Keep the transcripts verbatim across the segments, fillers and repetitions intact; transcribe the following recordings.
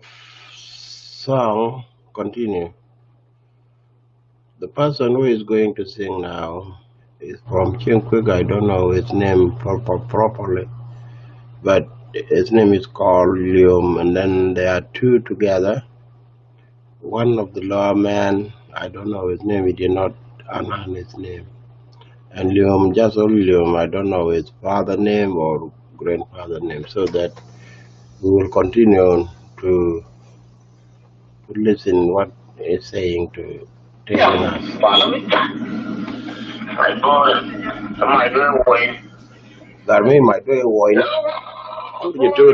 Song continue. The person who is going to sing now is from Chinkwik. I don't know his name pro- pro- properly, but his name is called Lium, and then there are two together. One of the lower men, I don't know his name, he did not announce his name. And Lium, just only Lium, I don't know his father name or grandfather name, so that we will continue to, to listen what he's saying to telling us. Follow me. My boy, my boy, wait. Got me, my boy, wait. You do.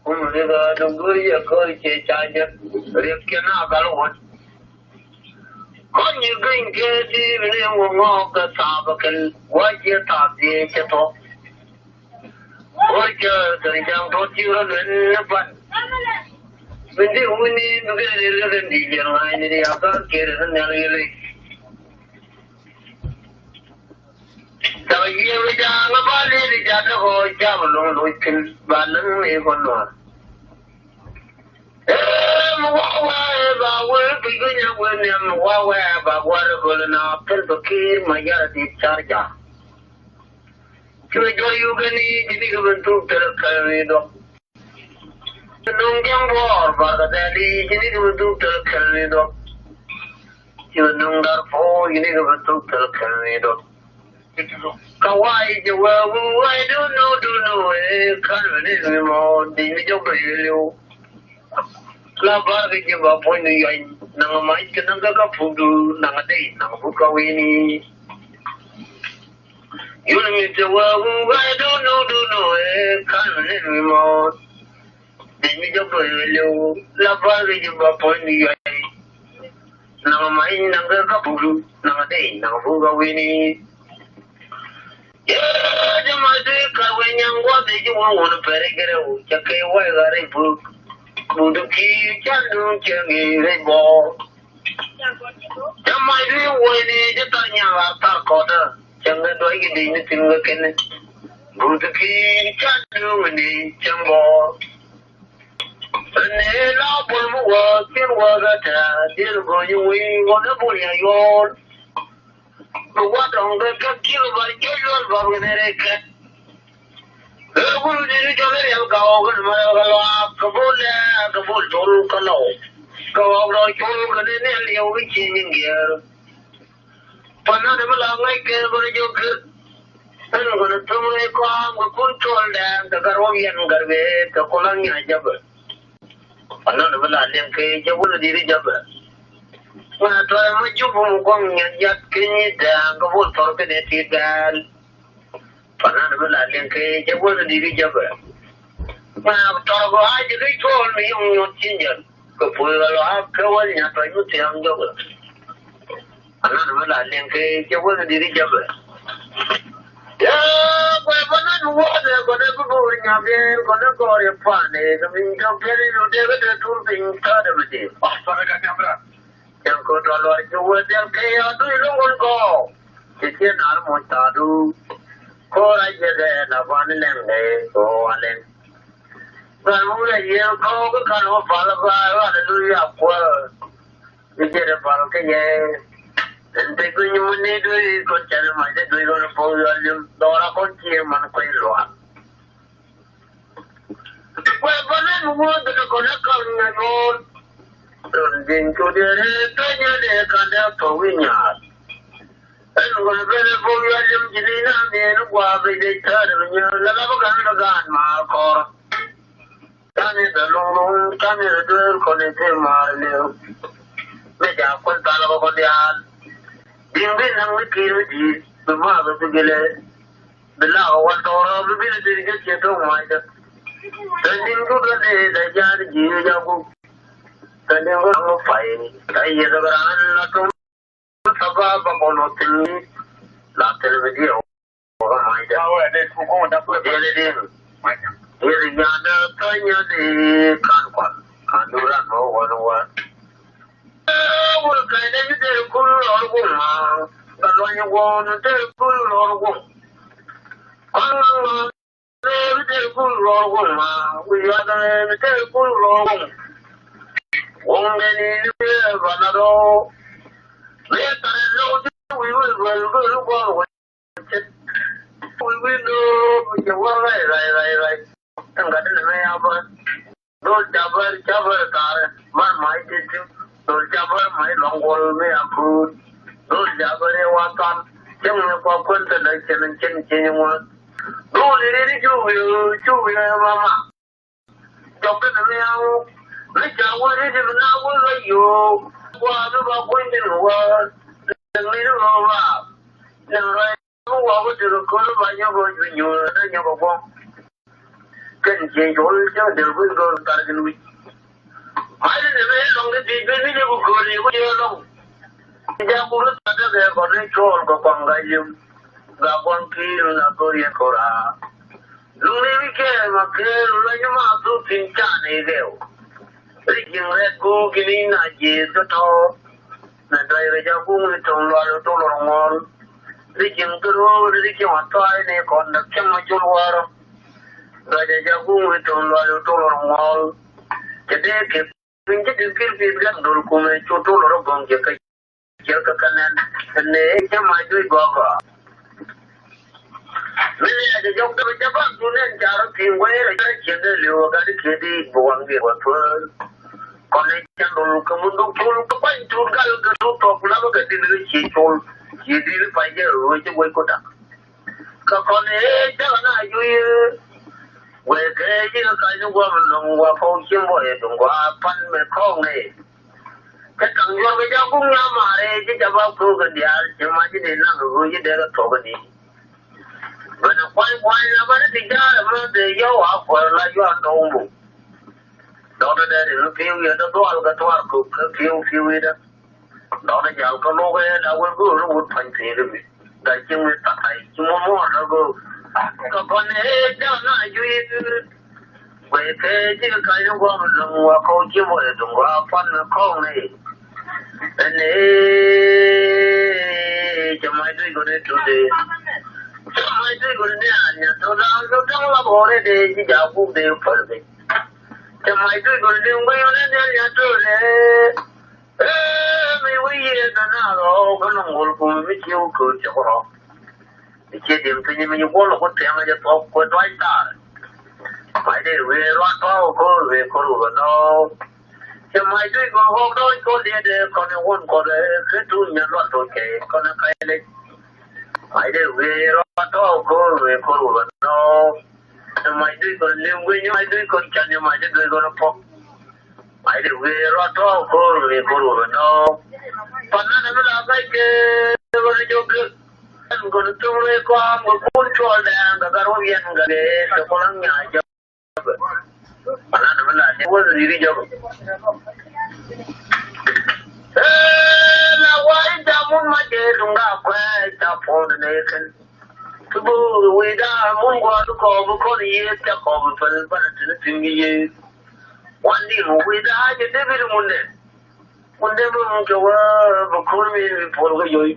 Kum riba duguri ya kol ce caja riek kena gal wot. Kon yi gany ke ti bini wo ngo ka taba kel wa ce tab ye ce to. Wa ce dari jang to ti ro ne ne ban. Bindi wuni bigi ne le gandi je ngai ne ya ka ke ne ne le. Tɔ̱ yiëë wi̱c da̱a̱ŋ ba li̱i̱t i̱ ja̱t ɛ ɣɔɔ jam lo̱ŋ lo̱c thi̱n ba läŋ ni kɔn nuɔ̱ɔ̱r. Ee mi wa̱a̱ wɛɛ ba wee pi̱c wi̱c ni wee niɛm mi wa̱a̱ wɛɛ ba gua̱r ɛ gɔl na pɛl bä ki̱i̱r ma yar di̱t car ja̱a̱. Ci wee jɔr yuk ɛn i̱ ji̱ ni kɛ ben thuk thil kɛl ni dɔ̱k. Ci nöŋ jiäŋ buɔɔr barkɛ dhɛl i̱ ji̱ ni kɛ ben thuk thil kɛl ni dɔ̱k. Ci nöŋ dar puɔ̱ɔ̱c ji̱ ni kɛ ben thuk thil kɛl ni dɔ̱k. Ka wa̱i̱ jɛ wee wee I don't know, don't know, eh, kal mi ni mi mɔ di mi jɔk bɛ yeliw. La bar kɛ jɛ ba puɔ̱ny ni yɔny naŋ mac kɛ naŋ kɛ ka pukdu naŋ dee naŋ puk ka wini. Yun mi te wee wee I don't know, don't know, eh, kal mi ni mi mɔ. Dee mi jɔk bɛ yeliw la bar kɛ jɛ ba puɔ̱ny ni yɔny. Naŋ mac naŋ kɛ ka pukdu naŋ dee naŋ puk ka wini. Yee jɛ ma dee kar wee nyaŋ gua̱th i̱ ji̱ wun wun pɛri gɛrɛ wu cɛ kɛ wa̱i̱ ɣa̱r i̱ buk. Buk du ki̱i̱ can duun cɛ ŋi̱i̱ rɛy bɔɔr. Cɛ mac dui̱ wuɔ̱cni cɛ thar nyaŋ ɣa̱r thar kɔtdä cɛ ŋɛ duɔ̱c kɛ dec ni thi̱n ŋɛ kɛn. Buk du ki̱i̱ can duun ni cɛ ŋɔɔr. Ni la bol mi wä thi̱n wä kä tɛ diel go̱ny wi̱i̱ wä ni bol ya yɔɔl. Bi gua̱th dɔ̱ŋ kɛ kɛ ki̱l ba jiɔc luɔl ba bi nɛr ikɛ. Kɛ kul di̱t i̱ cɔl i̱ riɛl gaw kɛn mɛ kɛ luaak kɛ bul lɛ kɛ bul col kɛ lɔw. Kɛ ɣɔk lɔ col kɛ ni ni liɛw i̱ ci nyin giɛɛr. Pan na dee mi la ŋäc kɛ bä ni jɔk kɛ. Ɛn kɔn i̱ thäm rɛy kɔam kɛ kun col dɛɛŋ kɛ gar wä yɛn gar bee kɛ kulaŋ nyac jabɛ. Anɔn bi la liŋ kɛ jɛ wun di ri jɛ bɛ. Ŋa tɔy ma jup mu kɔŋ nyat yat kɛ nyi dɛɛŋ kɛ bul tɔr kɛ dee ti bɛɛl. Anɔn bi la liŋ kɛ jɛ wun di ri jɛ bɛ. Ŋa tɔr kɔ a jɛ kɛ cuɔl mi yɔŋ nyuɔt cinjɛl kɛ puɔy kɛ lɔ a kɛ wal nyat tɔy mi thiaŋ jɔk. Anɔn mi la liŋ kɛ jɛ wun di ri jɛ bɛ. Yee kuɛ bä nɔn wuɔth ɛ kɔn ɛ bi go̱o̱r nya̱k ɛ kɔn ɛ gɔ̱r ɛ pan ɛ kɛ min jɔk kɛn ɛ lu dee kɛ dee tur piny tɔ̱ɔ̱t ɛ mi dee. Cɛn kɛ tɔ̱ luɔr ci wee dhɛl kɛ ya duc lo̱ŋ wun gɔɔ. Ci ciɛ nar muc thaadu. Ko̱r a jɛ kɛ la ban lɛŋ kɛ kɛ wä lɛŋ. Gal wun ɛ yɛ kɔɔk kɛ kan wä pal ba ɣal ɛ lu ya kuäär. Ni jɛ dee pal kä yɛ. Ɛn te guic ni mun ni duic kɔn cɛn mac dee duic kɔn puɔk yɔl yum dhɔra kɔn ciɛ man kuec luaak. Kuɛ bä lɛn wuɔth dee kɔn ɛ kal ŋɛ ro̱o̱l. Tɔn ji̱n cu dee ree peny ɛ dee kan dee puɔk wi̱i̱ nyaal. Ɛn ŋuɔl ben ɛ puɔk yɔl yum ji̱ ni na mi̱eeni gua̱a̱k dee ta̱a̱dɛ bi nyääl la la bä kan dee gaan ma kɔr. Tani da luŋ luŋ tani da duel kɔni ti maar liu. Mi ja kun tal ko ko dial. Din bi naŋ mi kiir mi diit bi ma bi bi gile. Bi la ko wan tɔrɔ bi bi di di ke to ma ja. Tani din ku da ne da ja di ji ja ku. Tani din ku mu fai. Ai ye da ran na to. Sababa kɔn ɔ thil la thil bi diɛw. Wä mac dɛ. Diɛl itin. Yeth nyandä thänyä di kan kual kan duran mɔ wän wä. Wul kɛnɛ mi der kul lɔr gum ma. Ka luany guɔn der kul lɔr gum. Kɔn Kul rɔ wum ma, wi yuath ni te kul rɔ wum. Wum deni ni wi ba na rɔ. Mi tare lo ti wi wi wi wi wi wi. Wi wi lo mi je wa rai rai rai rai. Tanga de me ya ba. Dol jabar jabar tare mar mai titi. Dol jabar mai longol me akut. Dol jabar e watan. Ceng me kwa kwenta da cen cen cen wa. Dol iri ri ju wi ju wi mama. Jok de me au. Me ja wi ri di na wi la yo. Wa me ba kwin di wa. Ni ri wa ba. Ni ri wa wa di ko ba nyo ko ju nyu da nyo ko. Kɛn jiɛc jɔl cä del guic gɔl tar gin wi̱c. Mac ni deme lɔŋ di di̱c ben ni jɛ ku kööl ni ku jɛ lɔŋ. Jaku ri tat dee kɛ kɔn ni cɔɔl kɛ kɔn ka yim. Ga kɔn ki̱i̱r na go̱r yɛn kora. Luŋ ni wi̱c kɛ ma kɛɛl la nyɛ ma thuk tin ca ni kɛw. Ri jiŋ rɛt ku kini na jieth kä tɔ̱. Mɛ dɔy rɛ jakuŋ ni toŋ lual tok lɔr ŋɔl. Ri jiŋ kä ro̱o̱ ri jiŋ a tɔy ni kɔn däk cäŋ a jol wär. Dɔy rɛ jakuŋ ni toŋ lual tok lɔr ŋɔl. Cɛ dee kɛ piny ci di̱t kil pith gɛn dol kumɛ cu tok lɔr gɔŋ jɛ kä jiɛl kä kɛ nɛn. Kɛ nɛ cɛ mac duc gɔk gɔk. Mi ni a jɛ jɔk däk jɛ bak dun nɛn ca rɔ pi̱i̱ŋ guɛy rɔ jɛ ciɛn dee li̱w gat di kiɛ di bi waŋ di wä thuäär. Kɔn ni cɛn dol kä mun duk col kä kuany tuut gal kä tuut tɔk la bä kɛ dil kä cie col cie dil pa jɛ ruwe cɛ guey kuta. Kä kɔn ni cɛ kɛ na juy wee kɛ ji̱ kä kany guam luŋ wa pɔw cim bɔ yɛ duŋ gua pan mɛ kɔŋ ni. Cɛ kaŋ juɔr kɛ jakuŋ nyamare ji̱ jaba kok kɛ diaal cɛ ma ji̱ ni naŋ kɛ ɣöö ji̱ dee kɛ thok kɛ ni. Bänä kuany kuany la bänä ti ja̱a̱r ɛmɛ dee yɔw a kuäär la yuan dɔw muk. Dɔkta dee ri mi pi̱w yɛ dee dual kɛ tuar kök kä pi̱w pi̱w i̱ dee. Dɔkta jal kä luk ɛ la wee go̱o̱r wut pa̱ny pi̱i̱ ri mi. Gal cieŋ mi ta̱k ay ci muɔ̱muɔ̱ɔ̱r la go̱o̱r. Kä kɔn ɛ jal na jui̱. Guɛy kɛ ji̱ kɛ ka̱ny ni gua̱a̱m luŋ wa kɔw ji̱ mɔ yɛ duŋ gua̱a̱ pan ni kɔw ni. Ɛn ni cɛ mac duc gɔni tude. Cɛ mac duc gɔni ni an nya tɔ da̱a̱n tɔ da̱a̱n la bɔɔri de ji̱ ja̱a̱ buk de päl kɛ. Cɛ mac duc gɔni ni ŋuɛy wuni ni an nya tɔ de. Ee mi wi̱i̱ yiëë kɛ naath ɣɔw kä nɔŋ wol kum mi ci wä kööt cɛ kɛ rɔ. I̱ ciɛ diɛm piny mi nyi guɔl ku tɛŋ jɛ thuɔk ku duac tar. Mac dee wee ruat tɔɔk ko̱r wee ko̱r wä nɔɔk. Cɛ mac duc kɔn ɣɔk dɔɔc kɔn diɛ dee kɔn i̱ wun kɔn ɛ kä tuun nyɛ luat kɔn kɛ kɔn ɛ kac lec. Mac dee wee ruat tɔɔk ko̱r wee ko̱r wä nɔɔk. Cɛ mac duc kɔn li̱w guic mac duc kɔn can nyɛ mac duc kɔn pɔk. Mac dee wee ruat tɔɔk ko̱r wee ko̱r wä nɔɔk. Pan nɛn ɛ mi la kac kɛ kɔn ɛ jɔk kɛ. Ɛn gɔn tuŋ rɛy kɔam kɛ kun cuɔl dɛɛŋ kɛ gat wä yɛn kɛ gɛɛ kɛ kulaŋ nyaacä. Anan mi la ni wä riri jɔk. Ee la wa in ca mun ma jɛ duŋda kuɛ ca puɔn ne ken. Tubu wi da mun gua du kɔ bu kɔn ye ca kɔ bu pel bana tin tin ye. Wan di wi da jɛ debir mun ne. Kun dee bi ŋuŋ kɛ wä bi ko̱r mi mi puɔl kä yoy.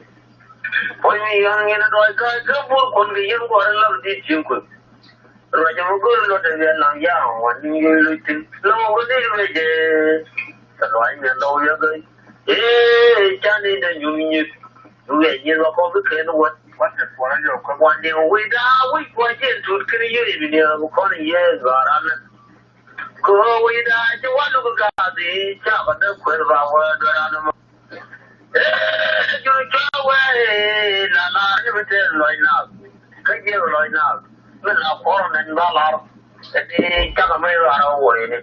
Puɔ̱ny mi yɔ̱n ŋi̱n a dɔɔc kä kä bur kuɔn kɛ yɛn guɔ̱r in lap di̱t cieŋ kueth. Ruac ɛmɛ go̱r in lɔt ɛ wiɛn naŋ ya̱a̱ŋ wan ni̱n yoy loc thi̱n. Lɔ̱ŋ ɛ wä dee ruec ɛ kɛ luac miɛn lɔw yäk ɛ. Ee can in dee nyuth nyieth. Bi wiɛc nyieth wa kɔk bi ken wät. Wat kɛ puɔl a yɔk kä wan niŋ wi̱i̱ da̱a̱ wi̱i̱ puɔ̱ny jiɛn tuut kɛn yoy bi niɛn bi kɔn in yee luaar an. Kɛ ɣöö wi̱i̱da ci wä luk gathi ca bä dee kueth ba wä dueran mɔ. Ee jur cua wee la lar ni bi tëë lɔc naath. Kä jiɛk lɔc naath mi la kuɔr nɛn ba lar. Ɛ ti cakɛ mi ɣaar ɣä wä rini.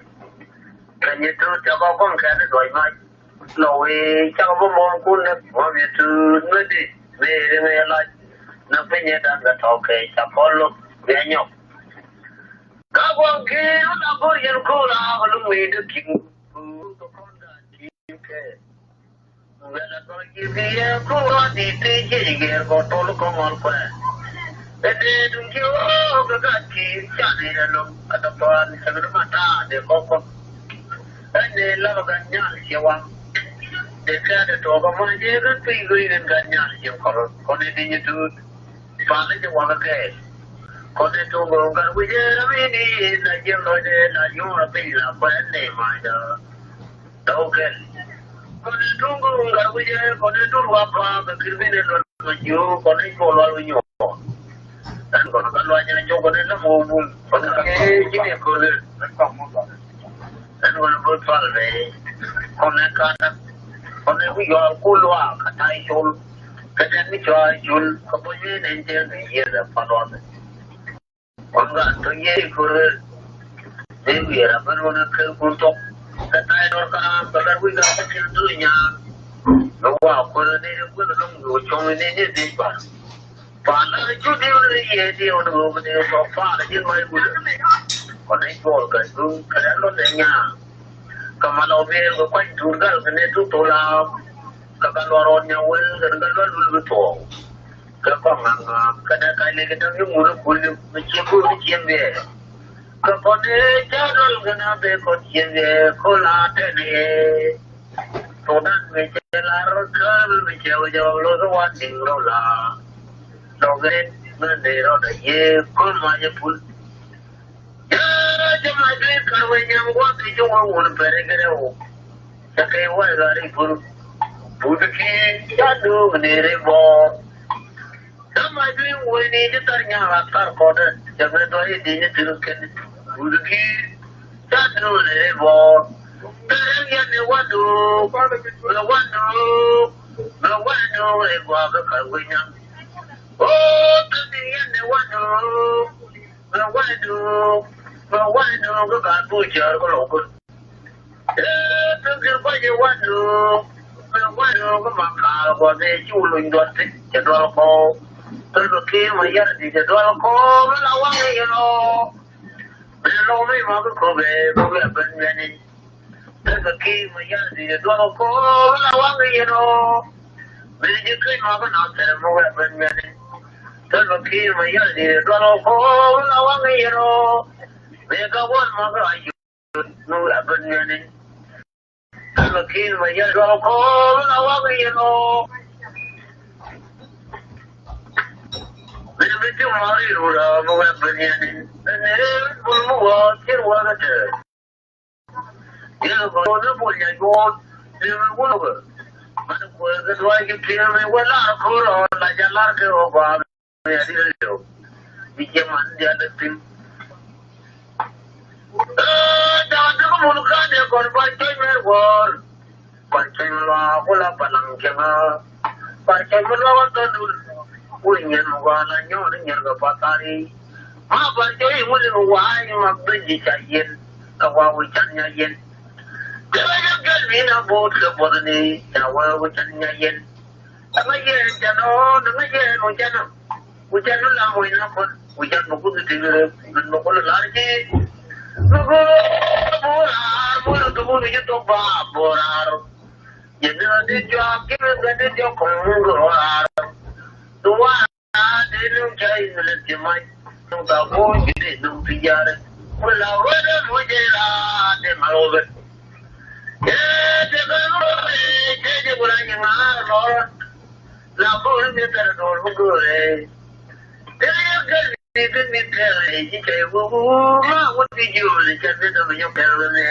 Kɛ nyi thuut cakɔ kɔn kɛn ni duɔc mac. Lɔ wi̱i̱ cakɔ bi muɔ̱ɔ̱m kun ni muɔ̱ɔ̱m yi tuut mi di mi ri ŋi̱i̱ lac. Ni piny ɛ dan kɛ tɔ̱ kɛ ca kɔl lo̱k bia nyɔk. Ka gua̱n ki̱i̱r wun a go̱r yɛn ko̱r a kɛ lum wi̱i̱ dee ki̱i̱r. Wɛl a gɔl ji̱ bi yɛ ko̱r a di ti jiɛc gɛr kɔ tol kɔ ŋɔl kuɛ. Ɛ dee duŋ ji̱ ɣöö kɛ gat ki̱i̱r ca ni rɛ lo̱ŋ a dɔ pa̱a̱n cɛ kɛ dee ma ta̱a̱ dee kɔ kɔ. Ɛ dee la bɛ gat nyal ciɛ waŋ. Dee kɛ dee tɔɔk a ma jiɛ kɛ pi̱i̱ go̱i kɛn gat nyal ciɛ kɔl kɔn ɛ di nyi tuut. Pa̱a̱n ni jɛ waŋ kɛ kɛɛl. Kɔn i̱ tuŋ gat wi̱cɛ rɛm ini na jiɛn lɔcdɛ na yuɔ̱ɔ̱r piny la kuɛn ni ma̱a̱cä. Tɔ̱ kɛl. Kɔn i̱ tuŋ gat wi̱cɛ kɔn i̱ tuŋ wa pa̱a̱k kɛ ki̱r bin i̱ luɔt ma jiök kɔn i̱ cuɔ lual wi̱c nyuɔ̱ɔ̱r. Ɛn kɔn ka luac ɛn cok kɔn i̱ lam wä bul kɔn i̱ ji̱n i̱ ko̱r i̱. Ɛn wä ni bul pal bɛ kɔn i̱ ka̱n kɔn i̱ wi̱c yɔal ku luaak ka ta̱y col. Kɛ tɛn mi cɔal col kɛ bul i̱ nɛn jɛ kɛ yiëë lɛ pal luaak. Kɔn gat tɔ yee i̱ ko̱r ɣer. Dee wiɛɛr a ben wä ni ker kun tɔk. Kɛ ta̱y dɔr ka ram kɛ gat wi̱c gat kä cil duny nyaar. Bɛ wa ko̱r ɣer dee dee kueth lo̱ŋ yo̱o̱ cɔŋ ni ni dee bar. Pa̱a̱n la cu diw ni yee diw ni ɣöö bi dee tɔk pa̱a̱n ji̱n ma i̱ wulɛ. Kɔn i̱ juɔl gat duŋ kɛ rɛl lɔt dee nyaar. Kɛ ma lɔ biɛɛl kɛ kuany duun gal kɛ ni tuk thol a. Kɛ gat luɔr rɔɔd nya wel kɛ ni gat luɔr lul bi thuɔɔk. Kɛ kɔn ŋa̱ŋ ŋa̱ŋ kɛ dee kac lek kɛ däŋ i̱ ŋun i̱ kul i̱ mi cie kul i̱ cien biɛɛ. Kɛ kɔn i̱ ca dɔl kɛ na bee kɔn cien biɛɛ ko̱l a tɛn i̱. Thuɔ̱kdan mi cɛ lar kä mi mi cɛ wä jɛ wä loth i̱ wan niŋ rɔ la. Lɔk i̱ mi nɛy rɔ dɛ yee ko̱l ma jɛ pul. Jɛ jɛ ma jui̱ kar wee nyam gua̱th i̱ ji̱ wä wun pɛr i̱ kɛ rɛw. Cɛ kɛ wä i̱ ɣa̱r i̱ pur. Pur i̱ ki̱i̱ ca duŋ ni ri bɔɔr. Dämac dui̱ wuɔ̱cni ji̱ thar nyaŋ a thar kɔtdä. Cɛ mɛ dɔ̱c i̱ di̱c ni thi̱n kɛn. Wut gi̱i̱r ca duun i̱ bɔɔr. Bɛ rɛm yɛn ni wandook. Bɛ wandook. Bɛ wandook i̱ gɔaa bä ka̱r wi̱c nyaŋ. Ɣöö bɛ di̱c yɛn ni wandook. Bɛ wandook. Bɛ wandook i̱ ka̱r buk cäär kä lɔk kun. Ee, Thil Kiir kɔc i̱ wandook, i̱ wandook, i̱ ma kaal guɔth i̱ cu luny duɔth thi̱n cɛ duɔl kɔɔk. Thil bɛ ki̱i̱r ma yär di̱t cɛ duɔl kɔɔk, mi la waŋ i̱ yɛn ɔ. Mi lɔk mi ma bi köp ɛ, mi wɛ ben miɛni. Thil bɛ ki̱i̱r ma yär di̱t cɛ duɔl kɔɔk, mi la waŋ i̱ yɛn ɔ. Mi ji̱ kec ma bi na thɛr, mi wɛ ben miɛni. Thil bɛ ki̱i̱r ma yär di̱t cɛ duɔl kɔɔk, mi la waŋ i̱ yɛn ɔ. Mi ka wän ma bi a yut, mi wɛ ben miɛni. Salva Kiir ma yɛn duɔl kɔɔl la wak yɛn ɔ. Min bi ti mɔri rura mi wɛ ben yɛn. Ni bul mi wä kir wä kɛ tɛ. Yɛn bul ni bul nya yuɔn. Ni mi wul wä. Man kuɛ kɛ duwa yi ti mi wä lar kɔɔl la ja lar kɛ wä ba. Ɛ, da̱a̱n ti kä mun ka̱n ɛ kɔn ba cɔy mɛr wäär. Ba cɔy mi luaak ku la balaŋ cäŋä. Ba cɔy mi luaak kä dul. Wur nyɛn mi gɔaa la nyɔɔn ni nyɛn kɛ pathari. Ma ba cɔy i̱ ŋun i̱ wa̱a̱ i̱ ma ben ji̱ ca yɛn. Kɛ wa̱a̱ wi̱c can nya yɛn. Kɛ la jɛ gɛl mi na bo̱o̱t kɛ buɔth ni ca wee wi̱c can nya yɛn. Ŋäc yɛn jɛn ɔ, ŋäc yɛn ɔ jɛn ɔ. Ku jɛn ɔ la muc na kɔn, ku jɛn mɛ kuth ti ɣöö min mɛ kuth lar ji̱. Mɛ kuth bor ar, bor ar, bor ar, bor ar. Jɛn ni ɣän di jɔak, ji̱ min ɣän di jɔak kɔn ɣöö ar. Duwa. Aa, dee nuŋ ca Iŋlith ji̱ mac, nuŋ thaak go̱o̱c ji̱ dee nuŋ ti ja̱a̱rɛ. Wala wala muc jɛ raa dee mal wä ben. Ee, dee kɛ ɣöö dee cɛ jɛ wala nyi ŋa̱a̱r lɔrä. La go̱o̱r mi thɛr do̱r mi go̱o̱rɛ. Dee yɛ gɛl mi bi mi thɛr ji̱ cɛ wä wä ma wä ti ji̱ wä ni cɛ mi dɔm nyɔk kɛl wä mɛ.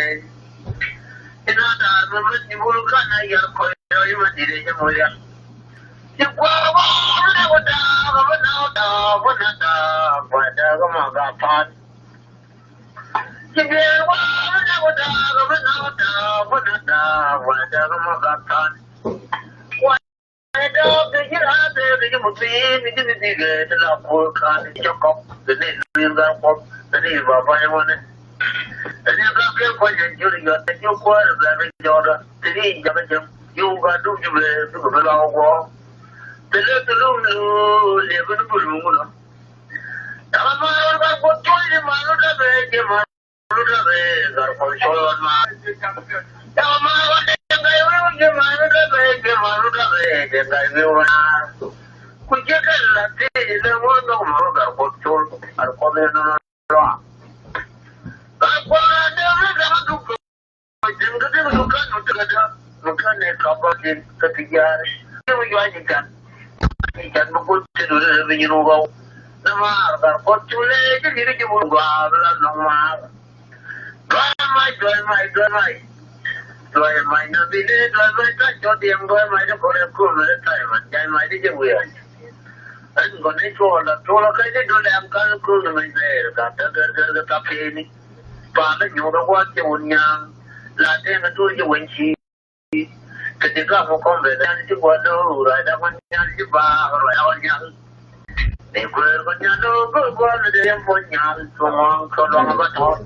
Ina daar mi mät ni wul kan a yar kɔc rɔy ma dide jɛ murial. Ci kuäär bä mi na wä daak, mi na wä daak, mi na daak, wä daak ma gat than. Ci biɛɛr bä mi na wä daak, mi na wä daak, mi na daak, wä daak ma gat than. Ɛ dɔɔk kɛ ji̱ raar bee kɛ ji̱ muthii kɛ ji̱ mi dhikɛ ti la kuɔth ka̱n ti cä kɔk kɛ ni lui̱r gat kuɔth kɛ ni ba ba̱ny ŋuɔ̱ni. Ɛ ni gat kɛ kuɔc jɛ ji̱ ri yɔt kɛ ji̱ kuäär bɛ kɛ jɔɔda ti ni jakä jɛm ji̱ wä gat duk ji̱ bee bikɛ bi luaak wä guɔ̱ɔ̱k. Ti lɛ ti lum lu liɛp ni bi luŋ wä lɔ. Da̱ŋ ma gat kuɔth cuɔ̱c ni ma lu dee bee ji̱ ma. Nɛ maar gat kuɔth cu lɛ ji̱ li̱ri ji̱ wun gua̱a̱r la nɔŋ maar. Duay mac, duay mac, duay mac. Duay mac na bi dee, duay mac ta̱c cɔ diɛŋ, duay mac dee kɔrɛ kum dee ta̱c man, jay mac dee jɛ wiɛɛr. Ɛn gɔn i̱ cuɔl la tuɔl kä ji̱ dul ɛm kan kum ni mec bɛɛr gat dee gɛr gɛr gɛ tapieni. Pa̱a̱n dee nyuuth dee gua̱a̱th jɛ wun nyaŋ. La tëë mi tuur jɛ wen ci. Kɛ ti gam mi kɔn bɛ nyal ji̱ gua̱n do̱r, ruac da̱k wä nyal ji̱ baak, ruac da̱k wä nyal. Ni kueer kɔ nyal do̱r, go̱r gua̱n mi dee yɛn puɔ̱ny nyal, tuɔ̱ŋ ɣɔ̱ŋ kɛ luaŋ bä tɔ̱ɔ̱r.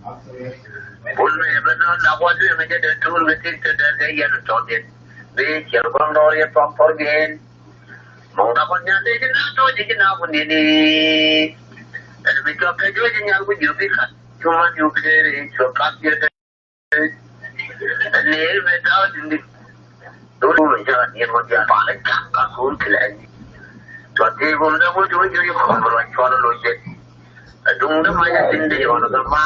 Bul mi bɛ nɔ nak wä lueŋ jɛ dee tuur kɛ tik te dee dee yɛn tɔ̱ diet. Bi ciɛl gɔ̱ŋ dɔɔr yɛ tuɔ̱ŋ pɔr jɛɛn. Mɔŋ da̱k wä nyal dee ji̱ na tɔ̱ ji̱ ji̱ na ku nini. Ɛn mi cuɔ kɛ juɔc ji̱ nyal ku ji̱ bi kat. Cu man yu keri cuɔ kat yɛ dee. Ni mi daw dindi. Dul mi jaga ni mo dia pale ka ka kun kile ni. Tua ti gum da mo ju ju ko mo ro chwa lo je. Dung da ma ya dindi yo na ma.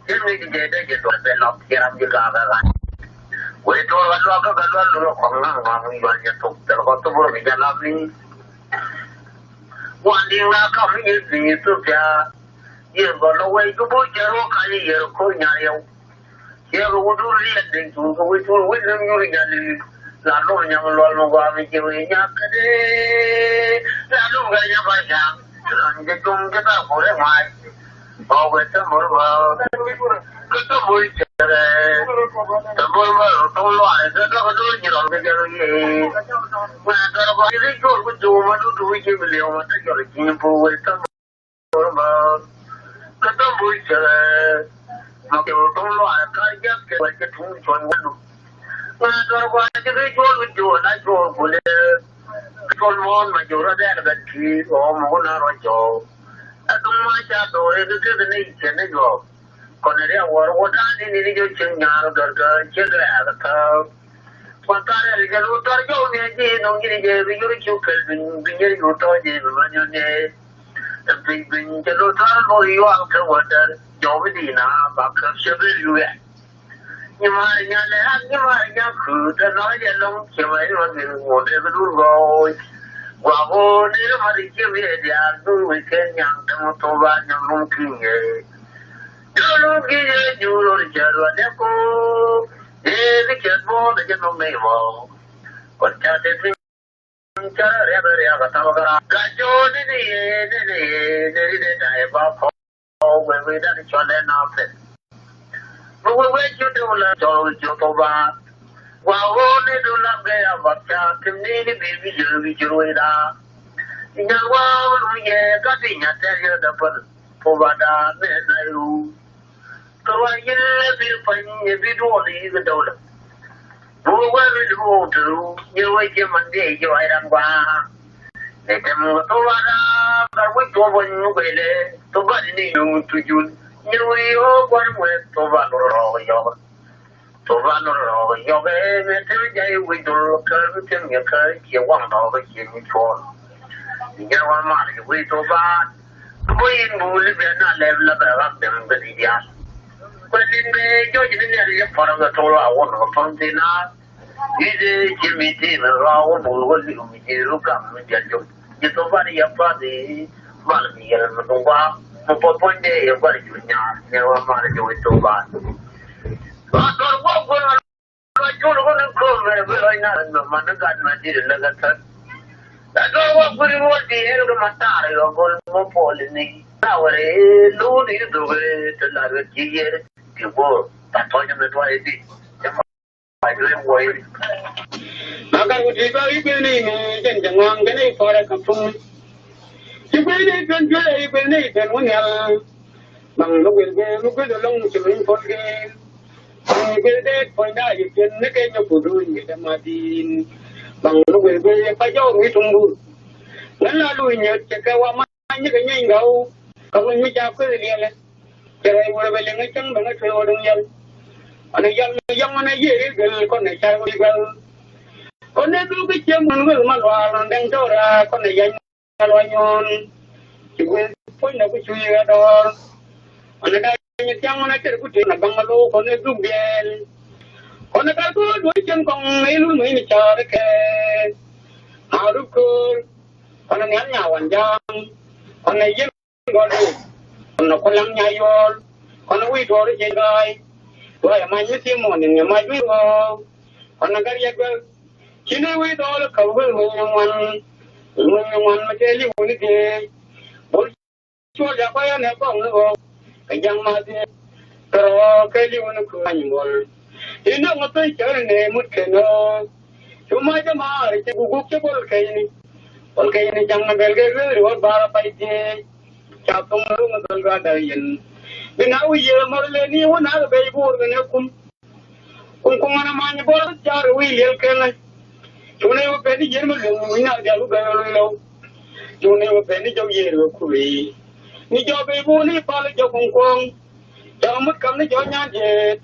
Yin ni je da je do be lo kiram je ga ga ga. We to ga lo ka ga lo lo ko nga nga mo yo je to. Da ko to bro mi ja la ni. Wan di nga ka mi ni ni to ya. Yen gɔl lɔ wec kä bo̱o̱c cɛ ruɔ̱k ka̱ny yɛr ko̱r nyar yɛw. Ciɛ kɛ wut dur riɛt den cuur kɛ wec cuur wec lem yur nyal i̱ la lom nyam luɔl mi guam i̱ ciɛ wec nyak kädee. La lom kɛ nyam ba nyam rɔn jɛ cum jɛ ka ko̱r ɛ ŋuac. Ɔ wec tä mor bä kä tä bo̱o̱c cɛ rɛ tä mor bä rɔ tɔŋ luac kä kä kä dur nyirɔl kɛ jɛ rɔ yee. Ŋuɛn tɔrɔ bä i̱ ri cuɔl kä cuur ma dudu wi̱c i̱ mi liɛw ma tä jɔl i̱ ci̱ny bo̱o̱c wec tä Kä thɔm buc cɛ ma kɛ thɔm luaar ka jɛ kɛ wɛ cɛ tuŋ cuɔn wä nu. Ŋa dɔr kua cɛ kɛ cuɔl wi̱c juɔl a cuɔl kulɛ. Cuɔl muɔ̱ɔ̱n ma jɔw rɔ dɛɛl kɛ ti ɣɔɔ mɔk na rɔ jɔw. A duŋ ma ca dɔɔr kɛ kɛ kɛ ni cɛ ni jɔw. Kɔn riak wär wä da̱a̱n ni ni ni jɔw cieŋ nyaar gɛr gɛr cɛ gɛr kɛ thäk. Kuan tarɛl jɛ lu tɔr jɔw ni a ji̱ nɔŋ ji̱ ni jɛ bi yur cu kɛl bi bi nyɛr yur tɔr jɛ bi ma nyɔ ni. Piny piny cɛ lo ta̱a̱ lɔ yual kɛ wädɛr jɔw bi di̱i̱na ba kɛ cɛ bi luɛ. Nyi mar nya lɛ ak nyi mar nya kuut ɛ nɔ jɛ lɔŋ cɛ mɛ ni ma gin ŋuɔt ɛ bi dur gɔɔy. Gua ɣöö ni ri mar i̱ ciɛ bi ɛ diaal dur wi̱i̱ kɛn nyaŋ tɛm thok ba nyaŋ lum ki̱i̱ŋ yɛ. Jɔw lum ki̱i̱ŋ yɛ jur ɣöö ri cɛ luɔt ɛ ko̱o̱k. Ëë bi cɛ buɔ̱ɔ̱t ɛ jɛ nɔm nɛy mɔ. Kɔn ca tɛ thi̱n. Carɛ riak riak a thal kɛ raar. Gac jɔɔni ni yee ni ni yee ni ri dee da̱a̱ ba kɔk wee wee dan cɔl ɛ na pɛn. Mi wee wee ji̱ dee wula cɔl ji̱ thok ba. Wa woo ni dee wula gɛ a bak ca kim ni ni bi bi ji̱ bi ji̱ wee daa. Inyal wa wulu yɛ ka ti nya tɛr yɛ dapal thok ba daa mɛ na yu. Kɛ ruac yɛn ɛ bi pa̱ny ɛ bi duɔl i̱ kɛ dɔwlɛ. Duɔl wɛr i̱ duɔl tɛ ru yɛn wec jɛ man dee jɛ ruac ran gɔaa. Nɛ tɛm kɛ thok ran ran wec tuɔp wec nyuk ɛ lɛ thok ran ni nyuk tu jun. Yɛn wec yɛ wä gua̱n wec thok ran rɔ rɔ yɔk. Thok ran rɔ rɔ yɔk ɛ mɛ tɛm jay wec dul kä bi tɛm yɛ kä ciɛ waŋ dɔk kä ciɛ mi cuɔl. Jɛn wa mal i̱ wi̱i̱ thok baan. Kä bä in bul i̱ bɛ na lɛp la bɛ ɣak dɛm bä di diaal. Kuɛ ni̱n bɛ jɔc ni nial i̱ pɔrɔ bɛ thok la wun kɛ pɔn thin na. Wi̱i̱ dee ci mi thin ɣɔw wä bul wä li̱w mi ji̱ ruk gam mi dial jom. Ji̱ thok baan i̱ yɛ path i̱ mal mi yɛl mi duŋ gua̱a̱. Mi pɔth puɔ̱ny dee yɛ gua̱r jur nyaar. Nɛ wa mal i̱ jɔc wi̱i̱ thok baan. Ba tɔr wä gua̱r Lɔc col ɣöö ni kööm mɛrɛ bi lɔc nar ɛn mɛ man ni gat mɛ dit lɛ kɛ thäk. La duɔl wä guir in wä diɛɛl kɛ ma taar yɔ gol mɔ puɔl ni. Na wɛrɛ ee lo̱o̱n in dhok ee te lar wɛ ti yɛr ti go̱o̱r. Ta tɔ̱ny mɛ duɔl ee dit. Cɛ ma duɔl ee wä in. Ma gat wä ti bä i̱ guir ni mi jɛn jɛ ŋɔ̱a̱ŋ kɛn i̱ pɔrɛ kɛ pum. Ci guir ni ben juɛ i̱ guir ni ben wä nhial. Baŋ mi guir guir mi guir lɔŋ ci luny pɔl gɛɛl. Baŋ mi guir dee puɔ̱ny daa yɛ piɛn ni kɛ nyɔk ku duny yɛ dee ma diin. Baŋ mi guir guir yɛ pa jɔw mi tuŋ bur. Ŋän la luny yɛ cɛ kɛ wa ma nyɛ kɛ nyɛny gaw. Ka luny mi ca kueth liɛlɛ. Cɛ rɛy wurɛ bɛ liŋ ɛ cäŋ bɛ ŋä tuɛ wä duŋ yɛl. Ɔnɛ yɛl yɔŋ ɔnɛ yiëë ri gɛl kɔn ɛ ca wä ri gɛl. Kɔn ɛ dhuk kä ciɛ mun wek ma luaar ɔn dɛŋ tɔɔra kɔn ɛ yɛny. Luɔny ɣɔn ci guil puɔ̱nydɛ ku cuc ɣä dɔɔr. Ɣɔn ɛ da̱a̱ nyɛ thia̱ŋ ɣɔn ɛ tɛr ku tëë na baŋ ɣä lo̱o̱k ɣɔn ɛ dhuk biɛɛl. Ɣɔn ɛ kar ko̱o̱r duɔ̱ɔ̱c cieŋ kɔŋ ɛ ilur mi ni ca̱a̱r ɛ kɛɛl. A rut köör ɣɔn ɛ nhial nyaa wan ja̱a̱ŋ. Kɔn ɛ yɛn gɔl wec. Kɔn ɛ Kulaŋ Nyayɔɔl. Kɔn ɛ wi̱i̱ tuɔɔri cɛ ga̱a̱y. Luɔyɛ mac mi Simon in ŋɛ mac wi̱i̱ rɔɔk. Kɔn ɛ Gariak Gɔl. Ci ni wi̱i̱ dhɔɔl kä wi̱i̱ ŋuɛ̈ny ŋuan. Ŋuɛ̈ny ŋuan mi tëë li̱w ni tëë. Bol cuɔl jakä yɛn ɛ gɔŋ ni ɣɔɔ. Kɛ ja̱ŋ ma dhieec. Kɛ rɔɔk kɛ li̱w ni kuany bol. Inɔ ŋä thöny cär ni mut kɛn ɣöö. Cu mac jɛ maar cɛ guguk cɛ bol kɛyni. Bol kɛyni ja̱ŋ ni bɛl kɛ lueeri wä bar pay dhieec. Ca thom run dhɔl gɔaa däk yɛn. Bi na wi̱i̱ yɛ mɔr leni wä na kɛ bey bo̱o̱r kɛ nɛ kum. Kum kum ɣän a many bɔr jar wi̱i̱ liɛl kɛn. Cunɛ wä pɛn ni yɛn mi luŋ wi̱i̱ na dial wä bɛn wä lɔw. Cunɛ wä pɛn ni jɔk yɛr wä kui̱. Ni jɔk bey bo̱o̱r ni pal jɔk kum kuɔŋ. Ca mut kam ni jɔk nyan diet.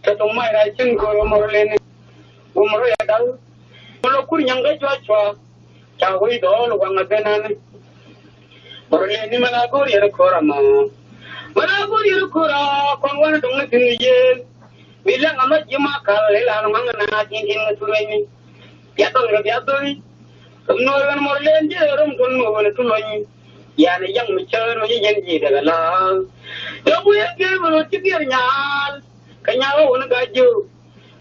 Kɛ thok mac rac cin go̱o̱r mɔr leni. Wä mɔr ya dal. Mɔr lɔ kur nyaŋ kä jɔc cua. Ca wec dhɔɔl waŋ a ben ani. Mɔr leni mɛ la go̱o̱r yɛn ko̱r ama. Mɛ la go̱o̱r yɛn ko̱r a kɔn wan dɔŋ ni thi̱n yen. Bi lɛŋ ama ji̱ ma kal ilan ŋaŋ na ji̱n ji̱n ŋä thurɛni. Bia dhɔl kɛ bia dhɔl. Kɛ nuɔr ɣän mɔr len ji̱ rom tun nuɔr ɣän tu lɔny. Yan yaŋ mi cär mi yɛn ji̱ dɛk ala. Dɔŋ wi̱i̱ kɛ mi rot ci biɛr nyal. Kɛ nyal wä wun ka ji̱.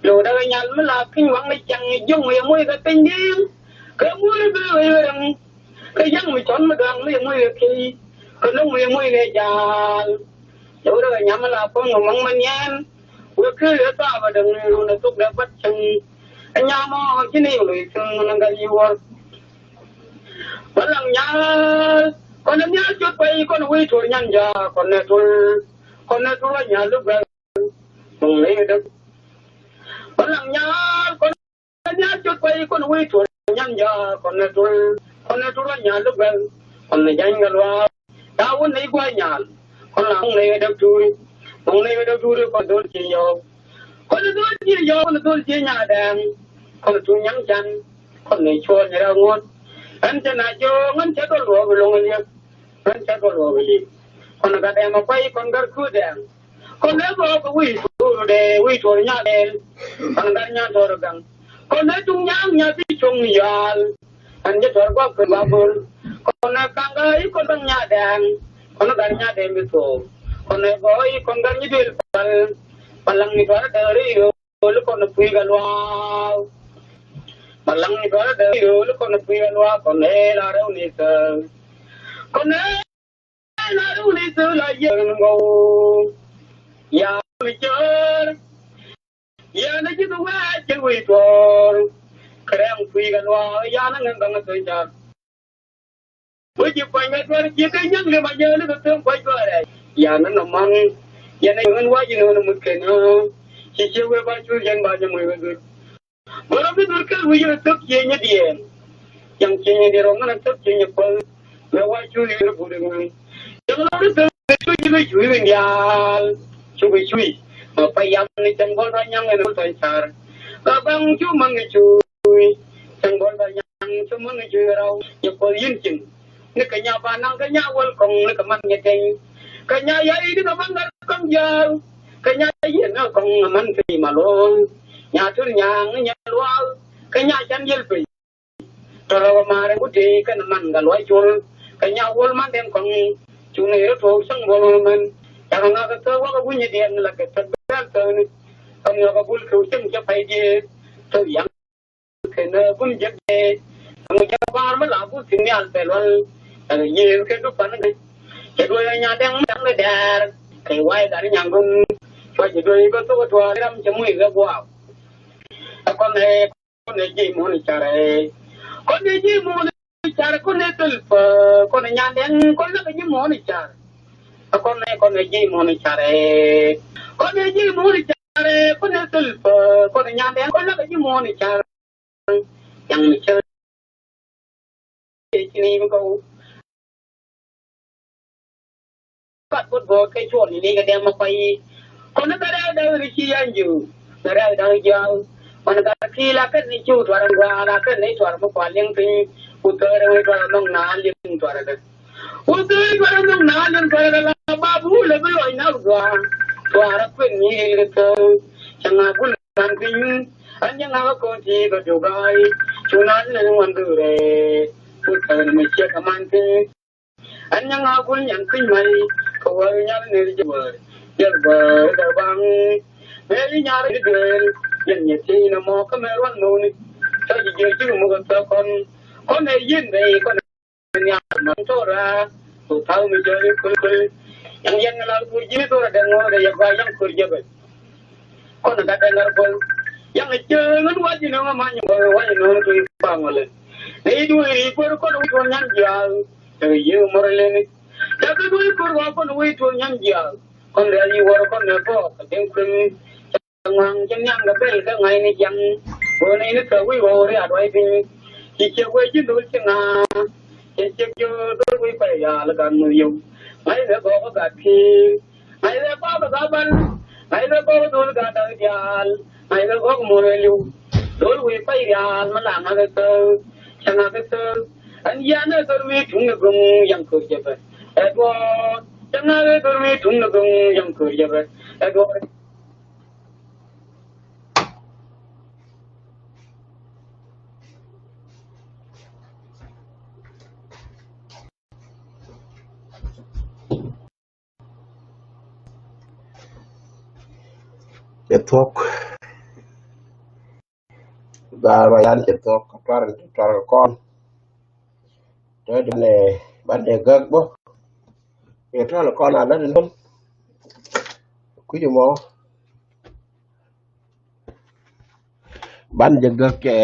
Lo̱w däk nyal mi la piny waŋ ni cäŋ ji̱ ji̱ ŋui̱ muc kɛ piny di̱i̱m. Kɛ muc bi wee wee rɛŋ. Kɛ yäŋ mi cɔn mi gaŋ mi muc kɛ key. Kɛ lo̱ŋ mi muc kɛ jaal. Lo̱w däk nyam mi la puɔ̱ŋ mi maŋ mi niɛn. Wee kee yɛ thaap a däŋ ni run a thok dɛ bat cäŋ. Ɛ nyam ɔ ci ni lo̱c thi̱n ni ŋäl yi wär. Bä laŋ nyal kɔn ni nhial cot pay kɔn wi̱i̱ tuɔr nyan jaak kɔn ni tuɔr. Kɔn ni tuɔr wa nyal luk bɛl. Kɔn ni däk. Bä laŋ nyal kɔn ni nhial cot pay kɔn wi̱i̱ tuɔr nyan jaak kɔn ni tuɔr. Kɔn ni tuɔr wa nyal luk bɛl. Kɔn ni jany gal wa. Da̱a̱ wun ni gua̱a̱c nyal. Kɔn la wun ni däk tuuri. Wun ni däk tuuri kɔn dhol ci yɔw. Kɔn dhol ci yɔw kɔn dhol ci nyaadɛɛŋ. Kɔn tuny nyaŋ can. Kɔn ni cuɔl ni rɛw ŋuɔ̱t. Ɛn cɛ na jɔɔŋ ɛn cɛ dhol luɔk bi loŋ liep. Ɛn cɛ dhol luɔk bi liep. Kɔn gat ɛmɛ kuay kɔn gat kuut dɛɛŋ. Kɔn dee bä kɛ wi̱i̱ tuur dee wi̱i̱ tuur nya̱a̱ dɛɛl. Kɔn gat nya̱a̱ tuur gaŋ. Kɔn dee tuŋ nya̱a̱ nya̱a̱ ti cuŋ ya̱a̱l. Ɛn jɛ tuur gua̱p kɛ gua̱p böl. Kɔn dee kaŋ kä i̱ kɔn gaŋ nya̱a̱ dɛɛŋ. Kɔn gat nya̱a̱ dɛɛŋ bi thuɔɔk. Kɔn dee bä i̱ kɔn gat nyi duël pal. Pal laŋ ni tuur dee ri yo̱o̱l kɔn dee pui̱ kɛ luaak. Pal laŋ ni tuur dee ri yo̱o̱l kɔn dee pui̱ kɛ luaak kɔn dee la rɛw ni thäk. Kɔn dee Ɛn a runi thil a yɛn ŋɔw. Ya mi cär. Yan a ji̱ wee a cil wi̱i̱ tuɔɔr. Kɛ rɛm kui̱ kɛ luaak yan a ŋän gaŋ a thil jar. Wee ji̱ kuany kɛ tuɔɔr ji̱ kɛ nyaŋ lim a yɛn kɛ thil kuany tuɔɔr ɛ. Yan a nɔ man. Yan a ŋän wac in ɣän a mut kɛn a. Ci ciek wee ba cur yɛn ba nyɛ muc wee dhut. Bä rɔ bi dhur kɛl wi̱i̱ rɔ thäk ciëny ni diɛɛn. Cäŋ ciëny ni diɛɛn rɔ ŋän rɔ thäk ciëny ni kuäl. Mɛ wa cuy rɔ but ŋuny. Cäŋ rɔ bi thäk cuy ni cuy wi̱i̱ diaal. Cukɛ cuy. Mɛ pa yam ni cäŋ bɔl rɔ nyaŋ ni bul tɔy car. Mɛ baŋ cu mäŋ ni cuy. Cäŋ bɔl rɔ nyaŋ cu mäŋ ni cuy rɔw. Cɛ kuɔth yi̱n ciŋ. Ni kɛ nya ba naŋ kɛ nya wäl kɔŋ ni kɛ man nyɛ tɛny. Kɛ nya yay ni kɛ man gat kɔŋ ja̱a̱l. Kɛ nya yɛn ni kɔŋ man kɛ ni ma lo̱o̱ŋ. Nya tur nyaŋ ni nya luaal. Kɛ nya can yɛl pey. Tɔrɔ kɛ maarɛ ku tëë kɛn man kɛ luac col. Kɛ nya wäl man den kɔŋ. Cuŋ ni rɔ tuɔɔk cäŋ bɔl mɛ mɛn. Cakɛ ŋa̱k kɛ thäk wakɛ wi̱ny diɛn la kɛ thäk bɛl thäk ni. Kɛ miɔk kɛ bul kɛ cäŋ cɛ pay diee. Thäk yaŋ. Kɛn kum jek dee. Ŋu jek baar mi la bul thi̱n nhial pɛl wal. Ɛn yiëë kɛ dup pan kɛ. Cɛ duɔy nya dɛŋ mi dɛŋ dɛ dɛɛr. Kɛ way gat nyaŋ gun. Cua cɛ duɔy kɛ thok tuɔɔk ram cɛ muc kɛ guaak. Ɛ kɔn ɛ kɔn ɛ ji̱ muɔ̱n car ɛ. Kɔn ɛ ji̱ muɔ̱n car kɔn ɛ thil pä kɔn ɛ nya dɛŋ kɔn lak ɛ ji̱ muɔ̱n car. Ɛ kɔn ɛ kɔn ɛ ji̱ muɔ̱n car ɛ. Kɔn ɛ ji̱ muɔ̱n car ɛ kɔn ɛ thil pä kɔn ɛ nya dɛŋ kɔn lak ɛ ji̱ muɔ̱n car. Yaŋ mi cä. Cini mi kɔw. Kat bot bot kɛ cuɔl ni ni kɛ dɛm ma kɔy. Kɔn ni kɛ rɛw dɛw ni ci yan jiw. Kɛ rɛw dɛw jiw. Kɔn ni kɛ ki la kɛ ni ciw tuar ngwa la kɛ ni tuar mi kua liŋ piny. Ku thɛrɛ wi tuar nɔŋ na liŋ tuar dɛ. Ku thɛrɛ tuar nɔŋ na liŋ tuar dɛ la ba bu lɛ bi lɔny na gwa. Tuar kuen ni kɛ thɛrɛ. Cɛ ŋa bu lɛ man piny. An jɛ ŋa kɛ kɔn ti kɛ dugai. Cu na liŋ wan durɛ. Ku thɛrɛ mi ciɛ kɛ man piny. Ɛn nyaŋ a gul nyan piny mɛy kɛ wä nyal ner jɛ wä jɛl bä dɛ baŋ. Mɛy nyar i̱ duel yɛn nyɛ ti nɛ mɔ kä mɛ ruan mɔni. Tɔ ji̱ jiɛ ji̱ muk a thɔ kɔn kɔn ɛ yin bɛ kɔn. Nhial ma tora ku thaw mi jɔri kul kul. Yang yang la kur jini tora deng wo de ya gwa yang kur jebe. Kɔn ka deng ar kul. Yang jeng an wa jini wa ma nyi wa wa nyi no tu pa ngole. Ne idu ri kur kɔn wi tuon nyan jial. Te yi mor le ni. Te du ri kur wa kɔn wi tuon nyan jial. Kɔn de yi wor kɔn ne po ka deng kun. Ŋuaŋ cɛ niaŋ kɛ bɛl kä ŋa̱cni jiaŋ. Ɣöö nɛy ni kɛ wi̱i̱ ɣɔw riat ruac piny. Ci ciek wee ji̱ dhol ci ŋa̱a̱. Cɛ ciek jiö dhol wi̱i̱ pɛy rial gat muth yom. Ŋa̱c rɛ gɔɔk kä gat ki̱i̱k. Ŋa̱c rɛ kɔɔk kä gat bal. Ŋa̱c rɛ gɔɔk dhol gat dak diaal. Ŋa̱c rɛ gɔɔk muth rɛ liw. Dhol wi̱i̱ pɛy rial mi la ŋa̱k kä thäk. Cɛ ŋa̱k kä thäk. Ɛn yian ɛ dhor mi tuŋ ni go̱ŋ yam kör jɛ bɛ. Ɛ duɔɔr. Cɛ ŋa̱k ɛ dhor mi tuŋ ni go̱ŋ yam kör jɛ bɛ. Ɛ duɔɔr. Cɛ thuɔ̱k. Dhaar ma yan cɛ thuɔ̱k, tuar, tuar kɔn. Tɔ di banɛ, banɛ gäk bä. Cɛ tuar kɔn a lät in bä. Kui̱c mɔ. Ban jɛ gäk cɛ,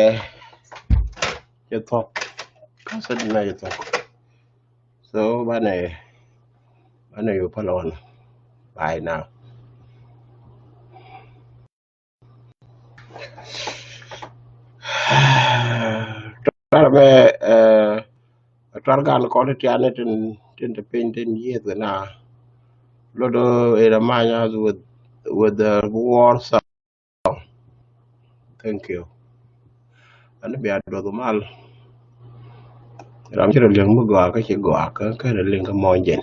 cɛ thuɔ̱k. Kasɛ di na cɛ thuɔ̱k. So banɛ, banɛ yu pälɛ wan. Bye now. Tuar mɛ, eh, tuar gan kɔn ti tiani tin, tin ti piny tin yieth kɛ na. Lodo ira manya with, with the war song. Thank you. Ani bia duɔth mal. Ram ci rɔ liŋ mi gɔaa kä ci gɔaa kä, kä rɔ liŋ kä mɔnjɛn.